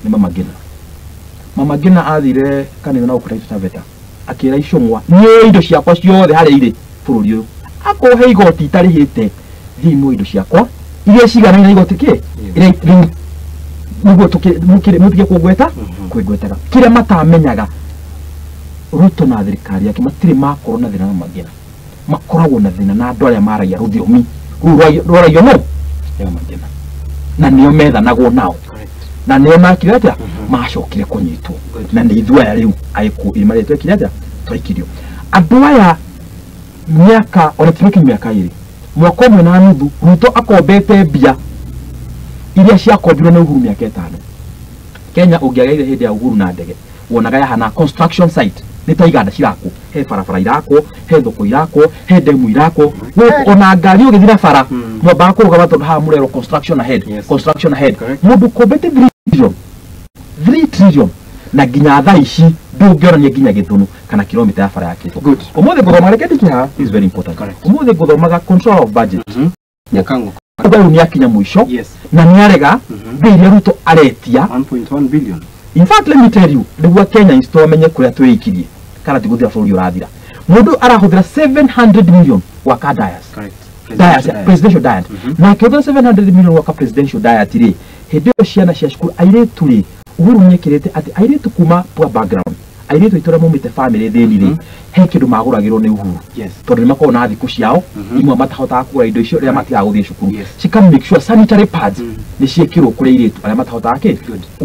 Nĩ Mama Ngina. Mama Ngina athire kanitha na gũkũ Taita Taveta, akĩra Icũng'wa, "Niĩ indo ciakwa ciothe harĩa irĩ bũrũri ũyũ, akorwo he igoti itarĩhĩte, thiĩ muoe indo ciakwa iria ciganaine na igoti kĩ iria rĩu nĩguo mũtige kũngweta kwĩngwetaga." Kĩrĩa matamenyaga, Ruto na thirikari yake matirĩ makorwo na thĩna na Mama Ngina, makoragwo na thĩna na andũ arĩa maragia rũthiomi rũu rwaragio no nĩ Mama Ngina, na nĩo methanagwo nao. Na nĩo makire atĩa, macokire kũnyitwo. Na nĩ ithuĩ aya rĩu agĩkũ irima rĩrĩ twekire atĩa, twaikirio andũ aya mĩaka ona tinakinya mĩaka 2, mwaka 1.5. Ruto akombete mbia iria ciakombirwo nĩ Uhuru mĩaka 5. Kenya ũngĩagĩire hĩndĩ ya Uhuru na ndege, wonaga yahana construction site, nĩ ta iganda cirakwo, he barabara irakwo, he thoko irakwo, he demu irakwo. Gũkũ ona ngari ũgĩthira bara mwambaga kũrũgama tondũ haha mũrerwo construction ahead. Construction ahead. Mũndũ ũkombete 3 trillion, 3 trillion, na nginya thaa ici ndũngĩonania nginya gĩthũnũ kana kilomita ya bara yakĩtwo. Ũmũthĩ ngũthoma, reke ndikie haha, this is very important. Ũmũthĩ ngũthomaga control of budget. Nyakango. Uga rĩu nĩ akinya mũico na nĩ arega mbia iria Ruto aretia. 1.1 billion. In fact, let me tell you, nĩguo Kenya twamenye kũrĩa twĩikirie kana ti gũthira bũrũri ũrathira, mũndũ arahũthĩra 700 million gwaka dais. Diet, Presidential diet. Presidential diet. Na akĩhũthĩra 700 million gwaka presidential diet rĩ, hĩndĩ ĩyo ciana cia cukuru airĩtu rĩ, Uhuru nĩekĩrĩte atĩ airĩtu kuma poor background, airĩtu aitũ arĩa maumĩte family thĩni rĩ, he kĩndũ magũragĩrwo nĩ Uhuru tondũ nĩ makoragwo na thikũ ciao imwe matahotaga kũgũra indo icio rĩrĩa matigaga gũthiĩ cukuru. Cika make sure sanitary pads nĩ ciĩkĩrwo kũrĩ airĩtu arĩa matahotaga kĩ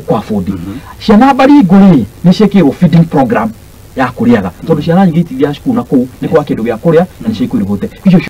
kũ afford. Ciana baringo rĩ, nĩ ciĩkĩrwo feeding program ya kũrĩaga tondũ ciana nyingĩ itithiaga cukuru na kũu nĩ kwaga kĩndũ gĩa kũrĩa, na nĩ ciĩkwĩrĩhũte icio.